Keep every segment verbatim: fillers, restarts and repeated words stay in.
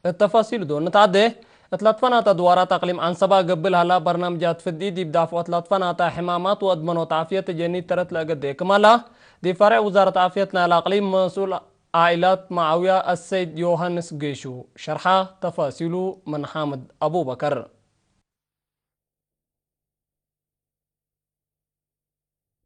እት ተፋሲሉ ዶል ንትዐዴ። እት ለትፈናተ ድዋራት አቅሊም ዐንሰበ ገብእ ለሀላ በርናምጃት ፍድኢት ዲብ ዳፍዖት ለትፈናተ ሕማማት ወአድመኖት ዓፍየት ጀኒት ተረት ለአገዴ ክም ሀላ፣ ዲብ ፈሬዕ ውዛረት ዓፍየት ናይለ አቅሊም መስኡል ዓኢላት መዓውያ አሰይድ ዮሃንስ ጌሹ ሸርሐ። ተፋሲሉ ምን ሓምድ አቡበከር።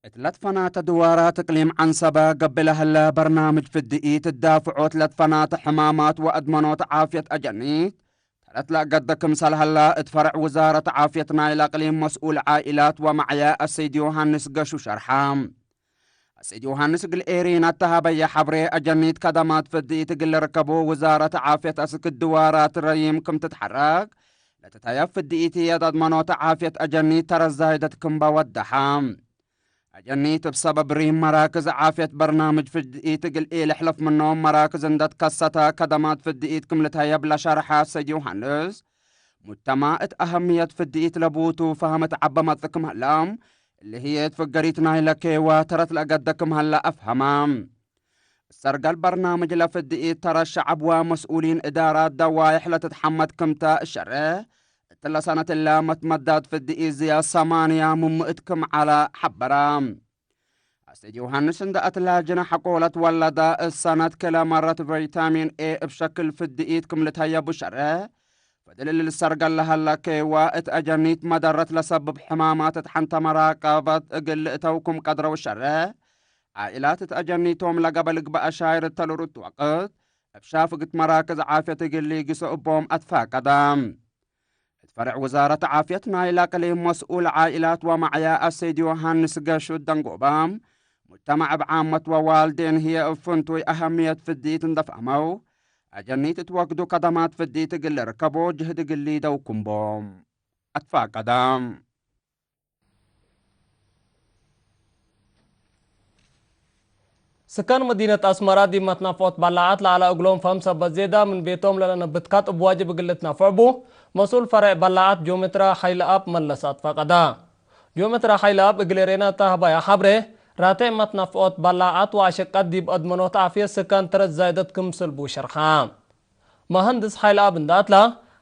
እት ለትፈናተ ድዋራት እቅሊም ዐንሰበ ገብእ ለሀለ በርናምጅ ፍድኢት፣ እት ዳፍዖት ለትፈናተ ሕማማት ወአድመኖት ዓፍየት አጀኒት ተረት ለአገደ ክምሰል ሀላ፣ እት ፈርዕ ውዛረት ዓፍየት ናይለ አቅሊም መስኡል ዓኢላት ወመዕያ አሰይድ ዮሃንስ ገሹ ሸርሐ። አሰይድ ዮሃንስ እግል ኤሪና እተ ሀበየ ሐብሬ፣ አጀኒት ከደማት ፍድኢት እግል ልርከቡ ውዛረት ዓፍየት አስክ ድዋራት ረዪም ክም ትትሐረክ፣ ለትትሀየብ ፍድኢት ህዬ፣ አድመኖት ዓፍየት አጀኒት ተረት ዛይደት ክምበ ወደሐ። አጀኒት እብ ሰበብ ሪም መራክዝ ዓፍየት በርናምጅ ፍድኢት እግል ኢልሕለፍ ምኖም መራክዝ እንደ ትከሰተ፣ ከደማት ፍድኢት ክም ልትሀየብ ለሸርሐ አሰይድ ዮሃንስ፣ ሙጅተማዕ እት አሀምየት ፍድኢት ለቡቱ ፈሀም እት ዐበ መጽእ ክም ሀለ፣ እሊ ህዬ እት ፍገሪት ናይለ ኬዋ ተረት ለአገደ ክም ሀለ አፍሀመ። እሰርገል በርናምጅ ለፍድኢት ተረት ሸዐብ ወመስኡሊን እዳራት ደዋይሕ ለትትሐመድ ክምተ እሸሬሕ፣ እትለ ሰነት እለ መትመዳት ፍድኢት ዝያድ ሰማንያ ምእት ክም ዐለ ሐበረ። አሰይድ ዮሃንስ እንደ አትላጅነ ሐቆ ለትወለደ፣ እሰነት ክለ መረት ቪታሚን ኤ እብ ሸክል ፍድኢት ክም ልትሀየቡ ሸሬሕ፣ ፈድል እሊ ልሰርገል ለሀለ ኬዋ እት አጀኒት መደረት ለሰብብ ሕማማት እት ሐንተ መራቀበት እግል ልእተው ክም ቀድረው ሸሬሕ፣ ዓኢላት እት አጀኒቶም ለገበ ልግበእ አሻይር እተ ልሩት ወቅት፣ እብ ሻፍግት መራክዝ ዓፍየት እግል ሊግሶ እቦም አትፋቀደ። እት ፈርዕ ውዛረት ዓፍየት ናይለ አቅሊም መስኡል ዓኢላት ወመዕያ አሰይድ ዮሃንስ ገሹ ደንጎበ፣ ሙጅተማዕ እብ ዓመት ወዋልዴን ህዬ እብ ፍንቱይ አሀምየት ፍድኢት እንደ ፈህመው፣ አጀኒት እት ወክዱ ከደማት ፍድኢት እግል ልርከቦ ጅህድ እግል ሊደው ክም ቦም አትፋቀደ። ስካን መዲነት አስመራ ዲብ መትናፍዖት በላዓት ለዐለ እግሎም ፈህም ሰበት ዜዳ ምን ቤቶም ለለነብት ካጥ እብ ዋጅብ እግል ልትናፍዕ ቡ፣ መስኡል ፈሬዕ በላዓት ጂኦሜትራ ሐይለአብ መለስ አትፋቀደ። ጂኦሜትራ ሐይለአብ እግል ኤሬና እተ ሀባያ ሐብሬ፣ ራቴዕ መትናፍዖት በላዓት ወአሸቃት ዲብ አድመኖት ዓፍየት ስካን ተረት ዛይደት ክምሰል ቡ ሸርሐ። መሀንድስ ሐይለአብ እንደ አትላ፣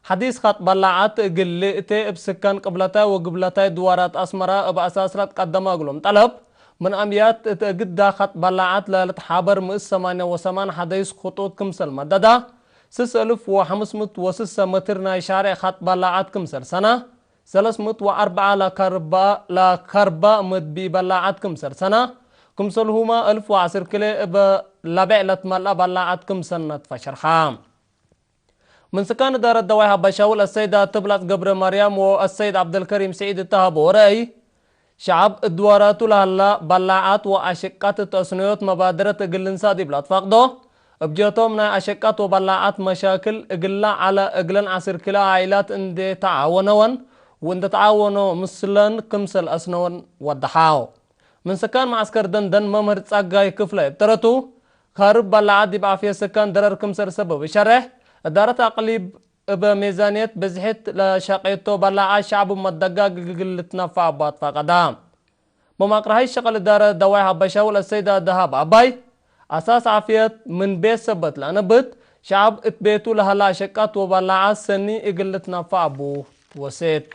ሐዲስ ኸጥ በላዓት እግል ልእቴ እብ ስካን ቅብለታይ ወግብለታይ ድዋራት አስመራ እብ አሳስ ለትቀደመ እግሎም ጠለብ፣ ምን አምያት እት እግዳ ኸጥ በላዓት ለልትሓበር ምእት ሰማንያ ወሰማን ሐደይስ ክጡጥ ክምሰል መደዳ፣ ስስ እልፍ ወሐምስ ምእት ወስሰ መትር ናይ ሻሬዕ ኸጥ በላዓት ክምሰል ሰና፣ ሰለስ ምእት ወአርበዓ ለከርባ፣ ለከርባ መድብኢ በላዓት ክምሰል ሰና፣ ክምሰልሁመ እልፍ ወዐስር ክሌ እበ ለቤዕ ለትመልአ በላዓት ክምሰል ነትፈ ሸርሐ። ምን ስካን እዳረት ደዋይ ሀባሻውል አሰይድ አትብላጽ ገብረ ማርያም ወአሰይድ ዐብደልከሪም ስዒድ እተ ሀበዎ ረአይ፣ ሸዐብ እድዋራቱ ለሀላ በላዓት ወአሸቃት እት አስነዮት መባደረት እግል ልንሳ ዲብ ለአትፋቅዶ፣ እብ ጀቶም ናይ አሸቃት ወበላዓት መሻክል እግላ ዐለ እግለን ዐስር ክለ ዓኢላት እንዴ ተዓወነወን ወእንዴ ተዓወኖ ምስለን ክምሰል አስነወን ወደሓው። ምን ስካን መዐስከር ደንደን መምህር ጸጋይ ክፍለ እብ ተረቱ፣ ካርብ በላዓት ዲብ ዓፍየት ስካን ደረር ክምሰል ሰበብ እሸሬሕ፣ እዳረት አቅሊብ እበ ሜዛንየት ብዝሕት ለሸቄቶ በላዓት ሸዕብ መደጋግ እግል ልትነፈዕ እቡ አትፋቀዳ። መማቅረሀይ ሸቅል እዳረት ደዋይ ሀበሻውል አሰይዳ ደሃብ አባይ፣ አሳስ ዓፍየት ምን ቤት ሰበት ለአነብት፣ ሸዕብ እት ቤቱ ለሀላ አሸቃት ወበላዓት ሰኒ እግል ልትነፈዕ እቡ ትወሴት።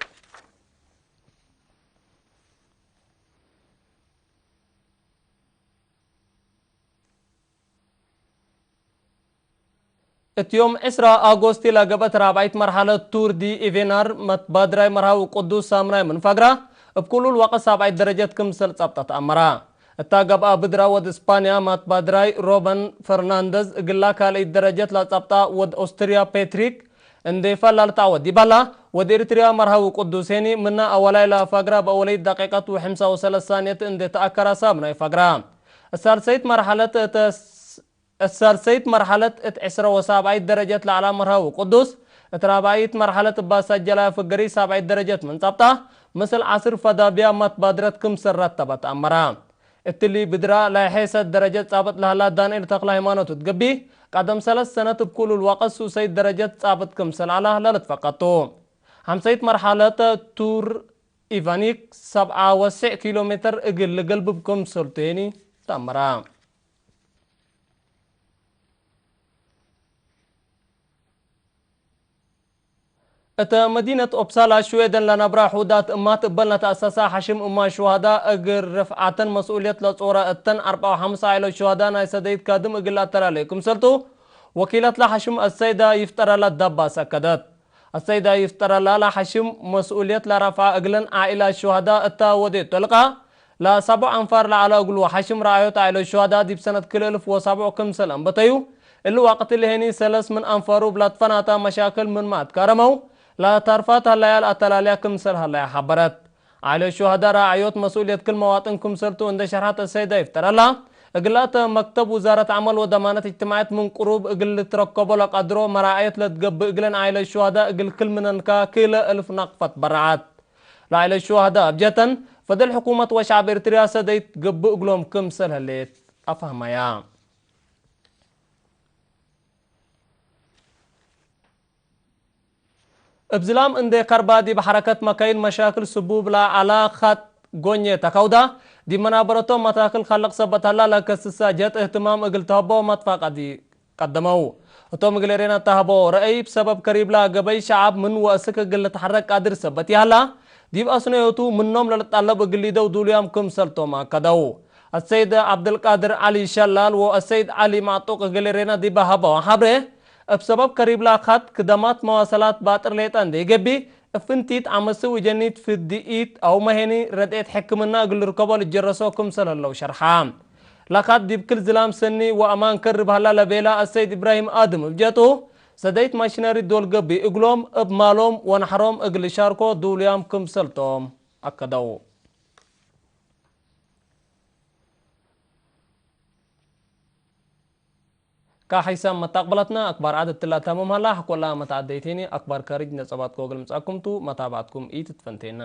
እት ዮም ዕስራ አጎስት ለገብአት ራብዓይት መርሐለት ቱር ዲ ኢቬናር መትባድራይ መርሃዊ ቅዱስ ሳምናይ ምን ፈግራ፣ እብ ኩሉ ልወቅት ሳብዓይት ደረጀት ክምሰል ጸብጠት አመራ። እታ ገብአ ብድራ ወድ እስፓንያ መትባድራይ ሮበን ፈርናንደዝ፣ እግላ ካልአይት ደረጀት ለጸብጣ ወድ ኦስትርያ ፔትሪክ እንዴፈላ ልትዐወት ዲበላ፣ ወድ ኤሪትርያ መርሃዊ ቅዱስ ሄኒ ምነ አወላይ ለፈግራ በአወለይት ደቂቀት ወሐምሳ ወሰለስ ሳንየት እንዴ ተአከራ ሳምናይ ፈግራ። እሳልሰይት መርሐለት እተ እት ሳልሰይት መርሐለት እት ዕስረ ወሳብዓይት ደረጀት ለዐላ መርሃዊ ቅዱስ፣ እት ራብዓይት መርሐለት እባ ሰጀላያ ፍገሪ ሳብዓይት ደረጀት ምን ጸብጣ፣ ምስል ዐስር ፈዳብያ መትባድረት ክምሰል ረተበት አመራ። እትሊ ብድራ ለሐይሰት ደረጀት ጻብጥ ለሀላ ዳንኤል ተክለ ሃይማኖት እት ገብእ፣ ቀደም ሰለስ ሰነት እብ ኩሉ ልወቅት ሱሰይት ደረጀት ጻብጥ ክምሰል ዐላ ለልትፈቀድ ቱ። ሐምሰይት መርሐለት ቱር ኢቫኒክ ሰብዓ ወስዕ ኪሎ ሜትር እግል ልገልብብ ክምሰል ቱ ሄኒ ተአመራ። እተ መዲነት ኦፕሳላ ሽዌደን ለነብራ ሑዳት እማት እበን ለተአሰሳ ሐሽም እማን ሹሃዳ እግል ርፍዓተን መስኡልየት ለጾረ እተን አርበዕ ወሐምስ ዓኢሎት ሹሃዳ ናይ ሰደይት ካድም እግል ለአተላሌ ክምሰልቱ ወኪላትለ ሐሽም አሰይዳ ይፍጠራላ ዳባስ አከደት። አሰይዳ ይፍጠራላ ለሐሽም መስኡልየት ለረፍዐ እግለን ዓኢላት ሹሃዳ እተ ወዴቶ ልቃእ ለሰቡዕ አንፋር ለዐለ እግሉ ሐሽም ረአዮት ዓኢሎት ሹሃዳ ዲብ ሰነት ክልኤ እልፍ ወሰቡዕ ክምሰል አንበተዩ። እሊ ወቅት እሊ ህኒ ሰለስ ምን አንፋሩ እብ ለትፈናተ መሻክል ምንመ አትካረመው፣ ለተርፋት ሀለያ ለአተላልያ ክምሰል ሀለያ ሐበረት። ዓኢሎት ሹሃዳ ረአዮት መስኡልየት ክል መዋጥን ክምሰልቱ እንዴ ሸርሐት አሰይዳ ይፍጠራላ፣ እግላተ መክተብ ውዛረት ዐመል ወደማነት እጅትማዕየት ምን ቅሩብ እግል ልትረከቦ ለቀድሮ መራዐየት ለትገብእ እግለን ዓኢሎት ሹሃዳ እግል ክል ምነን ከክልኤ እልፍ ናቅፈት በረዐት። ለዓኢለት ሹሀዳ አብጀተን፣ ፈደል ሕኩመት ወሸዕብ ኤርትርያ ሰደይት ገብእ እግሎም ክምሰል ህሌት አፋህመያ። እብ ዝላም እንዴ ከርባ ዲብ ሐረከት መካይን መሻክል ስቡብ ለዐላ ኸጥ ጎኜ ተከውዳ፣ ዲብ መናበረቶም መታክል ከልቅ ሰበት ሀላ ለከስሳ ጀጥ እህትማም እግል ተሀቦ መትፋቀዲ ቀደመው። እቶም እግል ኤሬና ተሀበው ረአይ፣ እብ ሰበብ ከሪብላ ገበይ ሸዐብ ምን ወእስክ እግል ልትሐረክ ቃድር ሰበት ይሀላ፣ ዲብ አስነዮቱ ምኖም ለልጣለብ እግል ሊደው ዱሉያም ክምሰልቶም አከደው። አሰይድ ዐብደልቃድር ዐሊ ሸላል ወአሰይድ ዐሊ ማዕጡቅ እግል ኤሬና ዲበ ሀበው ሐብሬ፣ እብ ሰበብ ከሪብላ ካት ክደማት መዋሰላት ባጥር ሌጠ እንዴ ገብእ፣ እብ ፍንቲት አመስእ ወጀኒት ፍድኢት አውመ ሄኒ ረድኤት ሕክምና እግል ልርከቦ ልጀረሶ ክምሰል ህለው ሸርሐ። ለካት ዲብ ክል ዝላም ሰኒ ወአማን ከርብ ሀላ ለቤላ አሰይድ ኢብራሂም አድም እብ ጀቱ፣ ሰደይት ማሽነሪ ዶል ገብእ እግሎም እብ ማሎም ወነሐሮም እግል ሻርኮ ዱሉያም ክምሰልቶም አከደው። ከሐይሳም መታቅበላትና አክባር ዐድ እትላ ተምም ሀላ፣ ሐቆላ መተዐደይቴኒ አክባር ከርጅ ነጸባትኮ እግል ምጽአኩም ቱ፣ መታብዐትኩም ኢትትፈንቴና።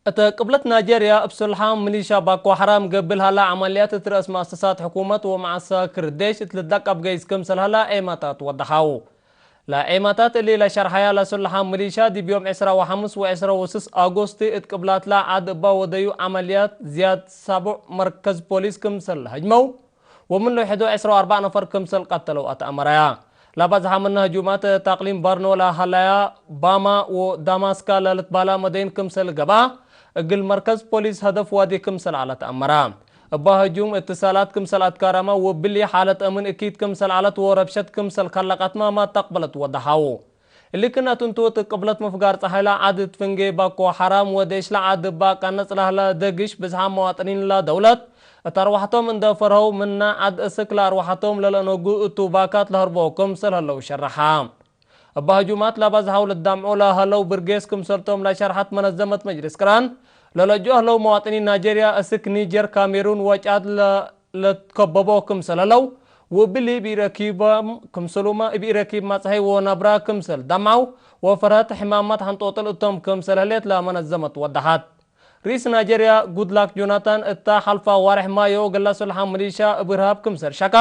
እተ ቅብለት ናይጄርያ፣ እብ ሱልሓም ሚሊሻ ባኮ ሐራም ገብእ ለሀላ ዐመልያት እት ረአስ መአሰሳት ሕኩመት ወመዐሰክር ዴሽ እት ልደቀብ ገይስ ክምሰል ሀላ ዔማታት ወደሐው። ለዔማታት እሊ ለሸርሐያ ለሱልሓም ሚሊሻ፣ ዲብ ዮም ዕስራ ወሐምስ ወዕስራ ወስስ አጎስት እት ቅብላትላ ዐድ እባ ወደዩ ዐመልያት ዝያድ ሳቡዕ መርከዝ ፖሊስ ክምሰል ለሀጅመው፣ ወምን ለውሕዶ ዕስራ ወአርበዕ ነፈር ክምሰል ቀተለው አትአመረያ። ለበዝሐ ምነ ህጁማት እት አቅሊም በርኖ ለሀለያ ባማ ወዳማስካ ለልትበሀላ መደይን ክምሰል ገብአ፣ እግል መርከዝ ፖሊስ ሀደፍ ዋዲ ክምሰል ዐለ ተአመረ። እባ ህጁም እትሳላት ክምሰል አትካረመ ወእብሊ ሓለት አምን እኪት ክምሰል ዐለት ወረብሸት ክምሰል ከለቀትመ መተቅበለት ወደሐው። እሊ ክእነት እንቱ፣ እት ቅብለት ምፍጋር ጸሓይለ ዐድ እት ፍንጌ ባኮ ሐራም ወዴሽለ ዐድ እባ ቀነጽ ለህለ ደግሽ ብዝሓም መዋጥኒንለ ደውለት፣ እት አርወሐቶም እንዴ ፈርሀው ምነ ዐድ እስክ ለአርወሐቶም ለለአነጉ እቱ ባካት ለሀርቦ ክምሰል ህለው ሸረሐ። እባ ህጁማት ለበዝሐው ልዳምዖ ለህለው ብርጌስ ክምሰልቶም ለሸርሐት መነዘመት መጅልስ ቅራን፣ ለለጅኦ ህለው መዋጥኒን ናይጄርያ፣ እስክ ኒጀር፣ ካሜሩን ወጫድ ለ-፣ ለትከበቦ ክምሰል ህለው፣ ወእብሊ እብ ኢረኪቦም ክምሰሉመ እብ ኢረኪብ መጽሐይ ወነብራ ክምሰል ደምዐው፣ ወፈርሀት ሕማማት ሐንጦጥል እቶም ክምሰል ህሌት ለመነዘመት ወደሐት። ርኢስ ናይጄርያ ጉድላክ ጆናታን እተ ሐልፋ ዋርሕ ማዮ እግለ ሱልሓም ሚሊሻ እብ እርሃብ ክምሰል ሸካ፣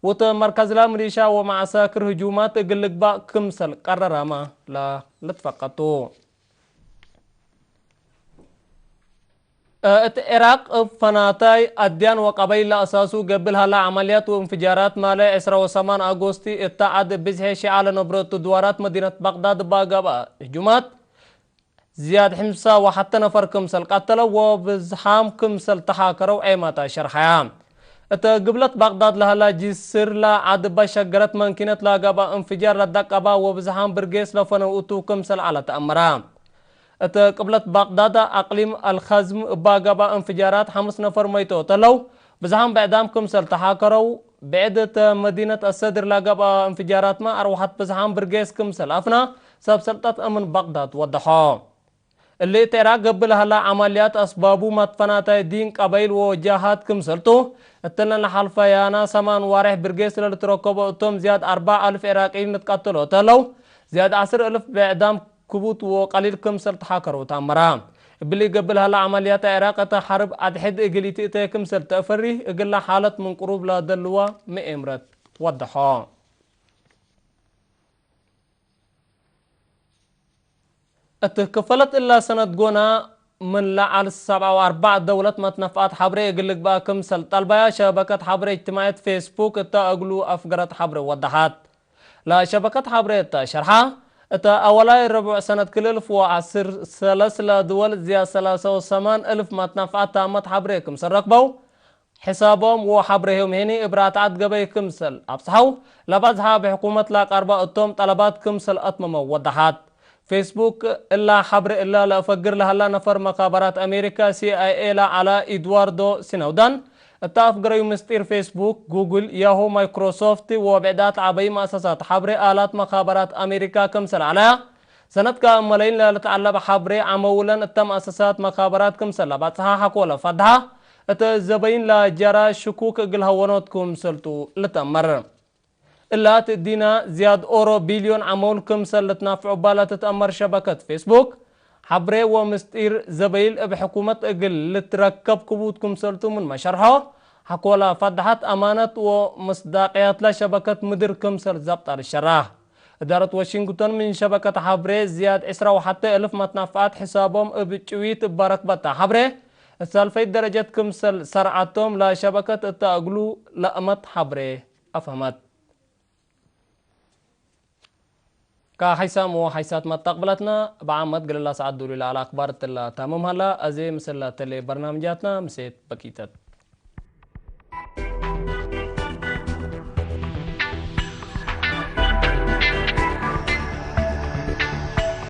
ወእት መርከዝላ ሚሊሻ ወመዐሰክር ህጁማት እግል ልግባእ ክምሰል ቀረራመ ለልትፈቀቱ። እት ዒራቅ እብ ፈናታይ አድያን ወቀበይል ለአሳሱ ገብእ ለሀላ ዐመልያት ወእንፍጃራት፣ ማለ ዕስራ ወሰማን አጎስቲ እተ ዐድ እብ ብዝሒ ሺዓ ለነብሮ እቱ ድዋራት መዲነት በቅዳድ እባ ገብአ ህጁማት፣ ዝያድ ሕምሳ ወሐተ ነፈር ክምሰል ቀተለው ወብዝሓም ክምሰል ተሓከረው ዔማታ ሸርሐያ። እተ ግብለት ባቅዳድ ለሀላ ጅስር ለዐድ እባ ሸገረት መንኪነት ለገብአ እንፍጃር ለደቀባ ወብዝሓም ብርጌስ ለፈነው እቱ ክምሰል ዐለ ተአመረ። እተ ቅብለት ባቅዳድ አቅሊም አልኸዝም እባ ገብአ እንፍጃራት ሐምስ ነፈር መይቶ ተለው፣ ብዝሓም ብዕዳም ክምሰል ተሓከረው። ብዕድ እተ መዲነት አሰድር ለገብአ እንፍጃራትመ አርወሐት ብዝሓም ብርጌስ ክምሰል አፍና፣ ሰብ ሰልጠት አምን ባቅዳድ ወደሖ። እሊ እት ዒራቅ ገብእ ለሀላ ዐመልያት አስባቡ መትፈናታይ ዲን፣ ቀበይል ወወጃሃት ክምሰልቱ፣ እትለን ለሐልፈያና ሰማን ዋሬሕ ብርጌስ ለልትረከቦ እቶም ዝያድ አርበዕ አልፍ ዒራቅይን ልትቀተሎ ተለው፣ ዝያድ ዐስር እልፍ ብዕዳም ክቡት ወቀሊል ክምሰል ተሓከረው ተአመራ። እብሊ ገብእ ለሀላ ዐመልያት ዒራቅ እተ ሐርብ አድሕድ እግል ኢትእተየ ክምሰል ተአፈሪ፣ እግለ ሓለት ምን ቅሩብ ለደልዋ ምኤምረት ወደሖ። እት ክፈለት እላ ሰነት ጎና፣ ምን ለዐል ሰብዓ ወአርበዕ ደውለት መትነፍዓት ሐብሬ እግል ልግበአ ክምሰል ጠልባያ ሸበከት ሐብሬ እጅትማዕየት ፌስቡክ እተ እግሉ አፍገረት ሐብሬ ወደሐት። ለሸበከት ሐብሬ እተ ሸርሐ፣ እተ አወላይ ረቡዕ ሰነት ክል እልፍ ወዐስር ሰለስ ለድወል ዝያድ ሰላሰ ወሰማን እልፍ መትነፍዓት ታመት ሐብሬ ክምሰል ረክበው፣ ሕሳቦም ወሐብሬሆም ሄኒ እብ ራትዓት ገበይ ክምሰል አብጽሐው፣ ለባዝሐ እብ ሕኩመት ለአቀርበ እቶም ጠለባት ክምሰል አትመመው ወደሐት። ፌስቡክ እላ ሐብሬ እለ ለአፈግር ለሀላ ነፈር መካበራት አሜሪካ ሲ አይ ኤ ለዐለ ኢድዋርዶ ሲነውዳን፣ እተ አፍግረዩ ምስጢር ፌስቡክ፣ ጉግል፣ ያሁ፣ ማይክሮሶፍት ወብዕዳት ዐበይ መአሰሳት ሐብሬ አላት መካበራት አሜሪካ ክምሰል ዐለያ፣ ሰነትካ እመለይን ለልትዐለብ ሐብሬ ዐመውለን እተ መአሰሳት መካበራት ክምሰል ለባጽሐ ሐቆ ለፈድሐ፣ እተ ዘበይን ለጀረ ሽኩክ እግል ሀወኖት ክምሰልቱ ልትአመር። እላት ዲና ዝያድ ኦሮ ቢልዮን ዐመውል ክምሰል ልትናፍዑ እባ ለትትአመር ሸበከት ፌስቡክ፣ ሐብሬ ወምስጢር ዘበይል እብ ሕኩመት እግል ልትረከብ ክቡት ክምሰልቱ ምንመ ሸርሖ፣ ሐቆ ለፈድሐት አማነት ወምስዳቅያትለ ሸበከት ምድር ክምሰል ዘብጠ ልሸራህ። እዳረት ዋሽንግቶን ምን ሸበከት ሐብሬ ዝያድ ዕስራ ወሐቴ እልፍ መትናፍዓት ሕሳቦም እብ ጭዊት እበ ረክበተ ሐብሬ፣ እት ሳልፈይት ደረጀት ክምሰል ሰርዐቶም ለሸበከት እተ እግሉ ለአመት ሐብሬ አፍሀመት። ከሐይሳም ወሐይሳት መተቅብለትነ፣ እብ ዓመት ግልላ ሰዓት ዱሊ ለዐለ አክባር እትለ ታምም ሀላ። አዜ ምስል ለተሌ በርናምጃትነ ምሴት በኪተት።